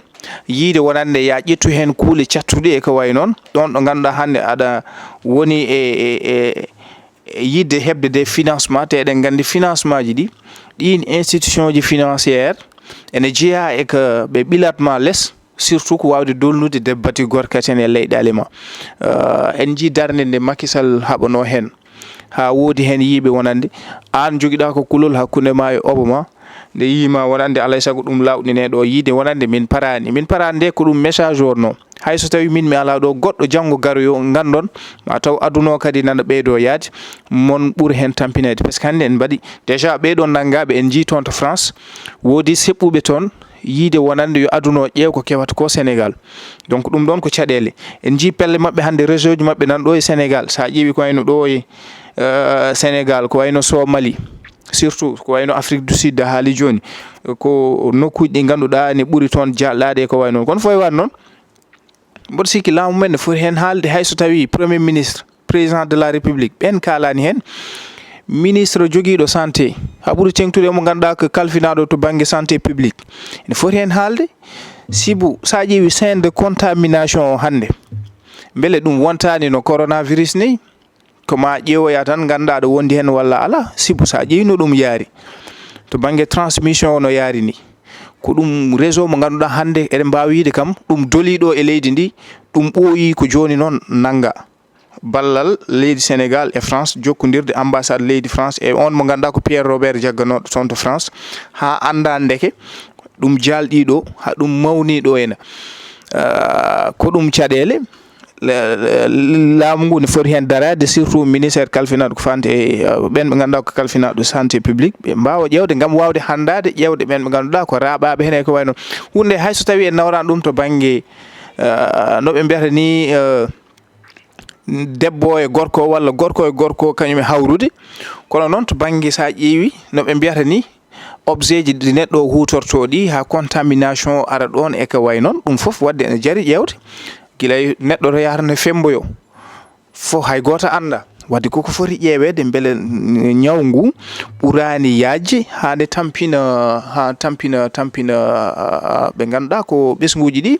yiide wonande ya ƴettu heen kuule cattuɗe e ko wayi noon. Ɗoon ɗo ngannduɗaa hannde aɗa woni e, e, e, e yiɗde heɓde des financement, te eɗen nganndi financement ji ɗi, ɗiin institution ji financière ene jeyaa e ko ɓe ɓilat ma les, surtout ko waawde dolnude debbati gorka ten e leyɗeele ma. Euh, en njii darnde nde Macky Sall haɓanoo heen, haa woodi heen yiiɓe wonande, aan jogiɗaa ko kulol hakkunde ma e obo ma, nde yii ma wonande alay sago ɗum lawɗine ɗo yiide wonande min paraani. Min paraani nde ko ɗum message wonno. Hay so tawi min mi alaa ɗo, goɗɗo janngo garoyo nganndon, ma taw aduna o kadi nana ɓeydo yaade, mon ɓur heen tampinede. Parce que hannde en mbaɗi déjà ɓeɗo nanngaaɓe en njii toon to France, woodi seɓɓuɓe toon yiide wonande yo aduna o ƴeew ko kewata ko Sénégal. Donc ɗum ɗoon ko caɗeele. En njii pelle maɓɓe hannde, réseau ji maɓɓe nan ɗo e Sénégal. So a ƴeewi ko wayno ɗo e, euh, Sénégal, ko wayno Somali, surtout ko wayno Afrique du Sud, a haali jooni, ko nokkuuji ɗi ngannduɗaa ne ɓuri toon jaalɗaade e ko wayi noon. Kono fof e waɗ noon, mboɗo sikki laamu men ne foti heen haalde, hay so tawi Premier Ministre, Président de la République, ɓeen kaalaani heen. Ministre jogiiɗo santé, haa ɓuri teeŋtude mo ngannduɗaa ko kalfinaaɗo to bannge santé publique, ene foti heen haalde. Sibu, so a ƴeewi chaîne de contamination o hannde, mbele ɗum wontaani no coronavirus ni? Ko ma ƴeewoya tan, ngannda aɗa wondi heen walla alaa, sibu so a ƴeewi no ɗum yaari, to bannge transmission o no yaari ni, ko ɗum réseau mo ngannduɗaa hannde eɗen mbaawi yiide kam, ɗum dolii ɗo e leydi ndi, ɗum ɓooyi ko jooni noon nannga. Ballal leydi Sénégal e France, jokkondirde ambassade leydi France e on mo ngannduɗaa ko Pierre Robert jagganooɗo toon to France, haa annda ndeke ɗum jaalɗii ɗo, haa ɗum mawnii ɗo ena. Ah, ko ɗum caɗeele. La-, la-, laamu ngu ne foti heen daraade, surtout ministère kalfinaaɗo ko fande e, uh, ɓeen ɓe ngannduɗaa ko kalfinaaɗo santé publique, ɓe mbaawa ƴeewde ngam waawde hanndaade ƴeewde ɓeen ɓe ngannduɗaa ko raaɓaaɓe heen e ko wayi noon. Huunde hay so tawii en nawraani ɗum to bannge, uh, no ɓe mbiyata ni, uh, debbo e gorko walla gorko e gorko kañum e hawrude, kono noon to bannge so a ƴeewi no ɓe mbiyata ni, objet ji ɗi neɗɗo o huutortoo ɗi, haa contamination ara ɗoon e ko wayi noon, ɗum fof waɗde ene jari ƴeewde. Gila e neɗɗo to yahata ne femmboyo, fof hay gooto annda. Waɗde koko foti ƴeeweede mbele n-, ñaw ngu ɓuraani yaajde haa nde tampina, haa tampina, tampina, ah, ɓe ngannduɗaa ko ɓesnguuji ɗi.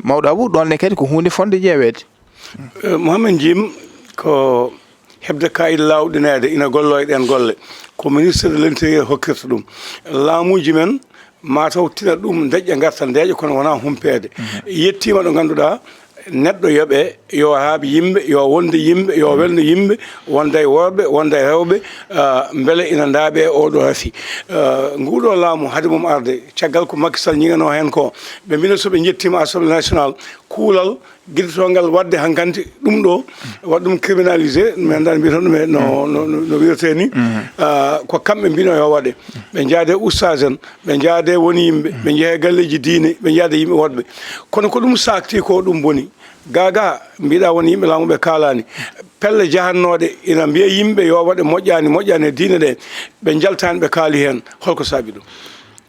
Mawɗo Abu, ɗoon ne kadi ko huunde fotnde ƴeeweede. Eh, Mohamed Jim, ko heɓde kaayit laawɗineede ina golloo e ɗeen golle, ko ministre de l'intérieur hokkirta ɗum. Laamuuji men maa taw tina ɗum ndeƴƴa ngarta ndeeƴa, kono wonaa humpeede. Mhm. Yettiima ɗo ngannduɗaa neɗɗo yoɓe, yo haaɓ yimɓe, yo wonde yimɓe, yo welno yimɓe, wonda e worɓe, wonda e rewɓe, ah, mbele ina ndaaɓe e oɗo rafi. Ah, nguɗo laamu hade mum arde, caggal ko Macky Sall ñiŋanoo heen ko, ɓe mbino so ɓe njettiima Assemblée nationale, kuulal giɗotongal waɗde hankanti ɗum ɗo, waɗ ɗum criminalisé, mi anndaa mbiyata ɗum e no, no, no, no wiyetee ni. Mhm. Ah, ko kamɓe mbino yo waɗe. Ɓe njaade ustaas en, ɓe njaade woni yimɓe, ɓe njehe galleeji diine, ɓe njaade yimɓe woɗɓe. Kono ko ɗum saakti ko ɗum boni. Gaagaa, mbiɗa woni yimɓe laamu ɓe kaalaani. Pelle jahannooɗe ina mbiya yimɓe yo waɗe moƴƴaani, moƴƴaani e diine ɗe, ɓe njaltaani ɓe kaali heen. Holko saabi ɗum?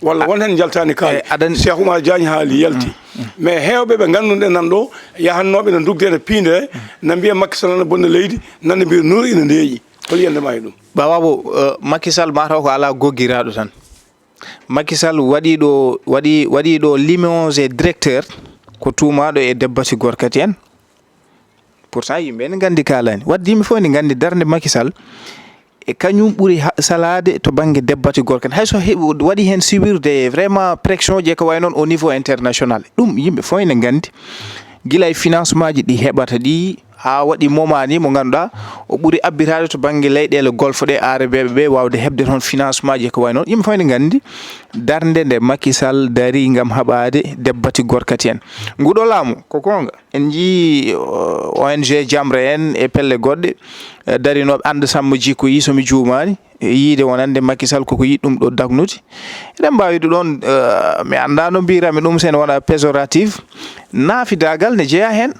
Walla won heen njaltaani kaali. Eh, aɗa anndi Cheikh Oumar Diagne haali, yalti. Mm, mm. Mais heewɓe ɓe ngannduɗen nan ɗo, yahannooɓe ene ndugde ene piinde, na mbiya Macky Sall ene bonna leydi, nan mbiya Nour ina ndeeƴi. Hol yiyannde ma e ɗum? Baba Abu, eh, Macky Sall mataw ko alaa goggiraaɗo tan. Macky Sall waɗi ɗo, waɗi, waɗi ɗo limogé directeur ko tuumaaɗo e debbati gorkati en. Pourtant, yimɓe ene nganndi kaalaani. Waɗde yimɓe fof ene nganndi darnde Macky Sall. E kañum ɓuri ha-, salaade to bannge debbati gorko en. Hay so heɓi, waɗi heen subir des vraiment pression je ko wayi noon au niveau international. Ɗum yimɓe fof ene nganndi. Gila e financement ji ɗi heɓata ɗi, haa waɗi momani mo ngannduɗaa o ɓuri abbitaade to bannge leyɗeele golfe ɗe, aarabeeɓe ɓe waawde heɓde toon financement ji e ko wayi noon. Yimɓe fof ene nganndi darnde nde Macky Sall darii ngam haɓaade debbati gorkati en. Nguɗo laamu ko goonga. En njii, uh, O N G Jamre en e pelle goɗɗe, eh, darinooɓe And Sammo Jikko yi, so mi juumaani, e yiide wonande Macky Sall koko yiɗi ɗum ɗo dagnude. Eɗen mbaawi ɗum ɗoon, eh, mi anndaa no mbiyranmi ɗum, so ene wona péjoratif. Naafidaagal ne jeyaa heen.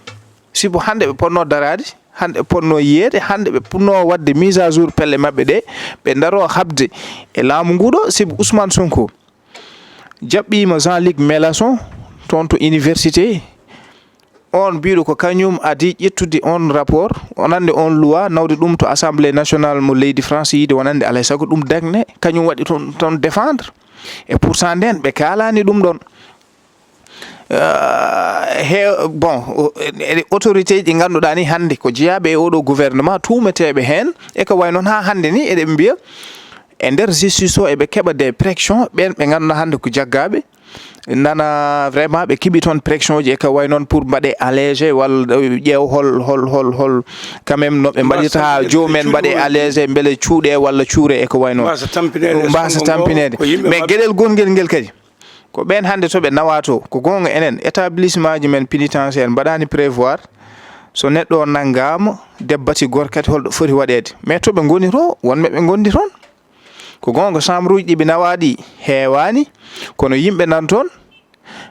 Sibu hannde ɓe potnoo daraade, hannde ɓe potnoo yiyeede, hannde ɓe potnoo waɗde mise à jour pelle maɓɓe ɗe, ɓe ndaroo haɓde e laamu nguu ɗo, sibu Ousmane Sonko jaɓɓiima Jean-Luc Mélenchon toon to université. Oon biyɗo ko kañum adii ƴettude oon rapport, wonande oon loi, nawde ɗum to Assemblée nationale mo leydi France, yiide wonande alaa e sago ɗum dagne, kañum waɗi toon, toon défendre. Et pourtant ndeen, ɓe kaalaani ɗum ɗoon. Euh, he, bon, o, e, e autorité ji ɗi ngannduɗaa ni hannde ko jeyaaɓe e oɗo gouvernement, tuumeteeɓe heen, e ko wayi noon haa hannde ni eɗen mbiya e nder justice o eɓe keɓa des pressions, ɓeen ɓe ngannduɗaa hannde ko jaggaaɓe, nana vraiment ɓe keɓi toon pression ji e ko wayi noon pour mbaɗe allégé walla ƴeew hol, hol, hol, hol quand même no ɓe mbaɗirta haa joomum en mbaɗe allégé mbele cuuɗe walla cuure e ko wayi noon. Mbasa tampineede. Ɗum mbasa tampineede. Mais geɗel gonngel ngel kadi, ko ɓeen hannde to ɓe nawaa to, ko goonga enen, établissement ji men pénitentiaire mbaɗaani prévoir so neɗɗo o nanngaama, debbati gorkati holɗo foti waɗeede. Mais to ɓe ngoni to, won ɓe ɓe ngondi toon. Ko goonga, chambre uji ɗi ɓe nawaa ɗi heewaani, kono yimɓe nan toon,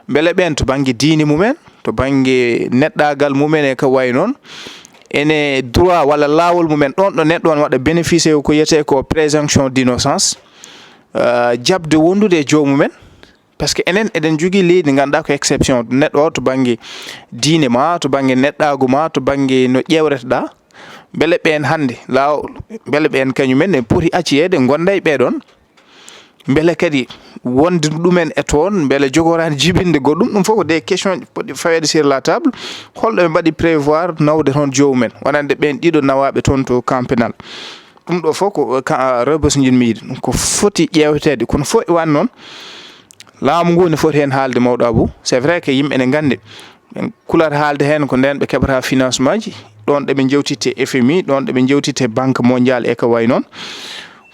mbele ɓeen to bannge diine mumen, to bannge neɗɗaagal mumen e ko wayi noon, ene droit walla laawol mumen, ɗoon ɗo neɗɗo on waɗa bénéficier ko wiyetee ko présomption d'innocence, euh, jaɓde wondude e joomum en. Parce que enen eɗen njogii leydi ndi ngannduɗaa ko exception, neɗɗo o to bannge diine ma, to bannge neɗɗaagu ma, to bannge no ƴeewreteɗaa, mbele ɓeen hannde laawol, mbele ɓeen kañum en ne poti acciyeede ngonda e ɓee ɗoon, mbele kadi wonde ɗumen e toon, mbele jogoraani jibinde goɗɗum, ɗum fof ko des questions poɗɗi faweede sur la table, holɗo ɓe mbaɗi prévoir nawde toon joomum en, wonande ɓeen ɗiɗo nawaaɓe toon to camp pénal. Ɗum ɗo fof ko ka, Rebeuss njiɗmi yiide. Ɗum ko foti ƴeewteede. Kono fof e waan noon, laamu ngu ne foti heen haalde, mawɗo Abou. C'est vrai que yimɓe ne nganndi, ɓe kulat haalde heen ko ndeen ɓe keɓata financement ji, ɗoon ɗo ɓe njewtitte F M I, ɗoon ɗo ɓe njewtitte Banque Mondiale e ko wayi noon.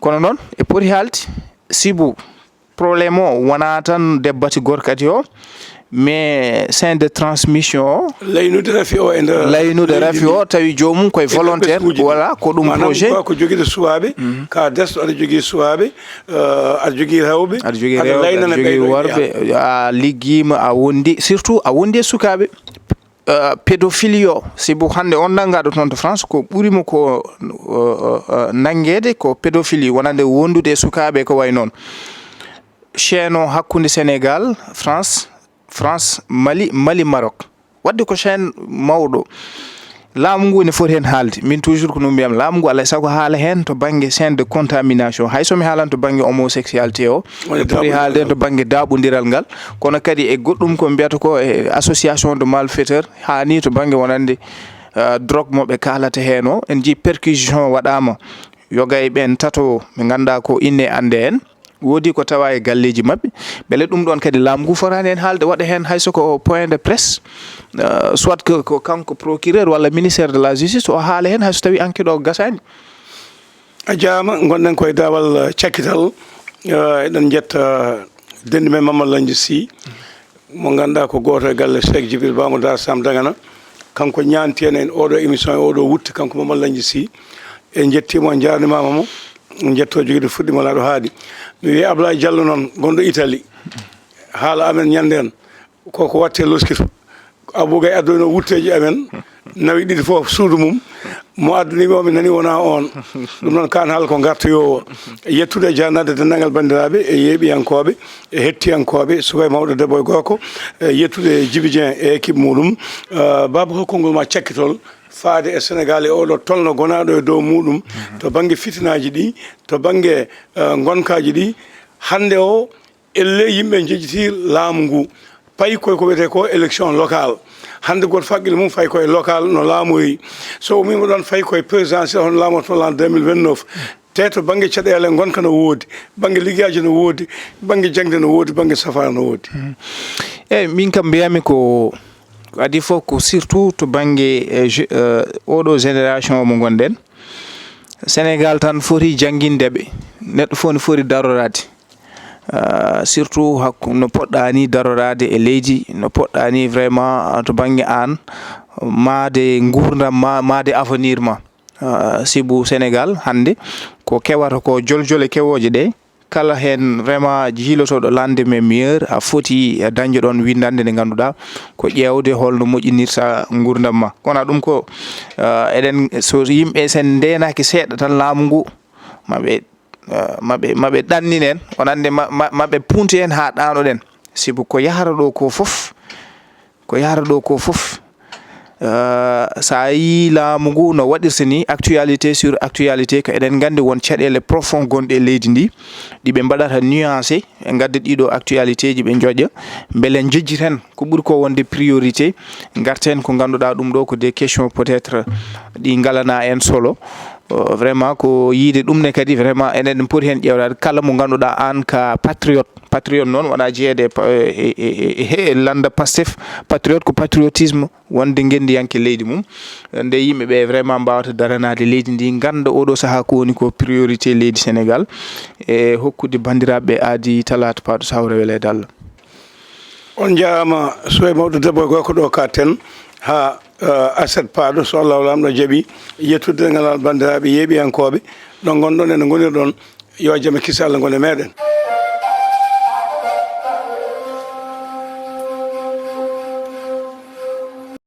Kono noon, e poti haalde, sibu problème o wonaa tan debbati gorkati o, mais chaîne de transmission o. Laynude rafi o e nder laynude leydi rafi ndi. O, tawi joomum koye e nder volontaire, ɓesnguuji ɗi. Voilà, ko ɗum maanaam projet. Ko, ko jogiiɗo suwaaɓe, mhm, ka desɗo aɗa jogii suwaaɓe, euh, aɗa jogii rewɓe, aɗa jogii aɗa rewɓe, laynana aɗa jogii ɓeyɗo worɓe, a liggiima, a wondi, surtout a wondi e sukaaɓe. Euh, pédophilie o, sibu hannde on nanngaɗo toon to France, ko ɓuri mo ko, euh, euh, euh, nanngeede ko pédophilie, wonande wondude e sukaaɓe ko wayi noon. Chaîne o hakkunde Sénégal, France, France, Mali, Mali, Maroc. Waɗde ko chaîne mawɗo. Laamu ngu ne foti heen haalde. Min toujours ko no mbiyam, laamu ngu alaa e sago haala heen to bannge chaîne de contamination. Hay so mi haalan to bannge homosexualité o, woni e poti daaɓondiral haalde heen to bannge daaɓondiral ngal. Kono kadi e goɗɗum ko mbiyata ko e association de malfaiteurs, haa ni to bannge wonande, ah, drogue mo ɓe kaalata heen o. En njii perquisition waɗaama yoga e ɓeen tato ɓe ngannduɗaa ko inne annde en. Woodi ko tawa e galleeji maɓɓe. Mbele ɗum ɗoon kadi laamu ngu fotaani heen haalde, waɗa heen hay so ko point de presse, euh, soit que ko kanko procureur walla ministère de la justice o haala heen hay so tawi enquête o gasaani. A jaama, ngonɗen koye daawal, eh, cakkital. Eh, eɗen njetta, eh, denɗi men Mamma Lañji Sy, mo ngannduɗaa ko gooto e galle Cheikh Djibril Ba mo Dar Sam Dagana. Kanko ñaanti en, en oɗo émission, e oɗo wutte, kanko Mamma Lañji Sy. En njettiima, en njaarnimaama mo. En njetto jogiiɗo fuɗɗiima laaɗo haaɗi. Mi wiyi Ablaye Diallo noon, gonɗo Italie. Haala amen ñannde en. Ko ko watte loskito. Abou Gaye addoyno wutteeji amen, nawi ɗiɗi fof suudu mum. Mo addani mi o, mi nani wonaa oon. Ɗum noon, kaan haala ko ngartoyoowo. Yettude e jaarnaade denndaangal banndiraaɓe e yeeɓiyankooɓe e hettiyankooɓe, suka e mawɗo, debbo e gorko, e yettude Djiby Dieng e équipe muɗum. Eh, Baba, hol konngol ma cakkitol faade e Sénégal e oɗo tolno gonaaɗo e dow muɗum, to bannge fitinaaji ɗi, to bannge, eh, ngonkaaji ɗi? Hannde o, Elle yimɓe njejjiti laamu ngu, payi koye ko wiyetee ko élection locale. Hannde gooto faqqille mum fayi koye local no laamoyi. So umiima ɗoon fayi koye présidentiel hono laamorto l'an deux mille vingt-neuf. Te to bannge caɗeele ngonka no woodi, bannge liggeyaaji no woodi, bannge jaŋde no woodi, bannge safaara no woodi. Mhm. Eeyi, min kam mbiyatmi ko Adii fof ko surtout to bannge, eh, je-, eh, oɗo génération mo ngonɗen. Sénégal tan foti jannginde ɓe. Neɗɗo fof ne foti daroraade. Ah, surtout hakku-, no poɗɗa ni daroraade e leydi, no poɗɗa ni vraiment, ah, to bannge aan, maade nguurndam ma, maade avenir ma. Ah, sibu Sénégal hannde ko kewata ko joljole kewooje ɗe, kala heen vraiment jiilotooɗo lendemain meilleur, a foti dañde ɗoon winndannde nde ngannduɗaa ko ƴeewde hol no moƴƴinirta nguurndam ma. Kono ɗum ko, ah, eɗen, so yimɓe sen ndeenaaki seeɗa tan laamu ngu, maɓe, ah, maɓe, maɓe ɗanninen, wonande ma-, ma-, maɓe punti en haa ɗaanoɗen. Sibu ko yahata ɗo ko fof, ko yahata ɗo ko fof, ah, so a yii laamu ngu no waɗirta ni, actualité sur actualité, ko eɗen nganndi won caɗeele profond gonɗe e leydi ndi, ɗi ɓe mbaɗata nuancé, ɓe ngadda ɗiɗo actualité ji ɓe njoƴƴa, mbele njejjiten ko ɓuri ko wonde priorité, ngarten ko ngannduɗaa ɗum ɗo ko des questions peut-être ɗi ngalana en solo. Euh, vraiment ko yiide ɗum ne kadi vraiment enen poti heen ƴeewtaade kala mo ngannduɗaa aan ka patriote. Patriote noon wona jeyeede pa-, e, e, e, e, e lannda Pastef. Patriote ko patriotisme wonde ngenndiyanke leydi mum. Nde yimɓe ɓe vraiment mbaawata daranaade leydi ndi, ngannda oɗo sahaa ko woni ko priorité leydi Sénégal. E hokkude banndiraaɓe aadi talaata paaɗo sawre weleede Allah. On njaaraama, Soy mawɗo debbo e gorko ɗo ka ten haa, eh, aset paaɗo, so Allahu Laamɗo jaɓi, yettude ngalal banndiraaɓe yeeɓiyankooɓe, ɗo ngonɗon ene ngonirɗon, yo jam e kisal ngon e meeɗen.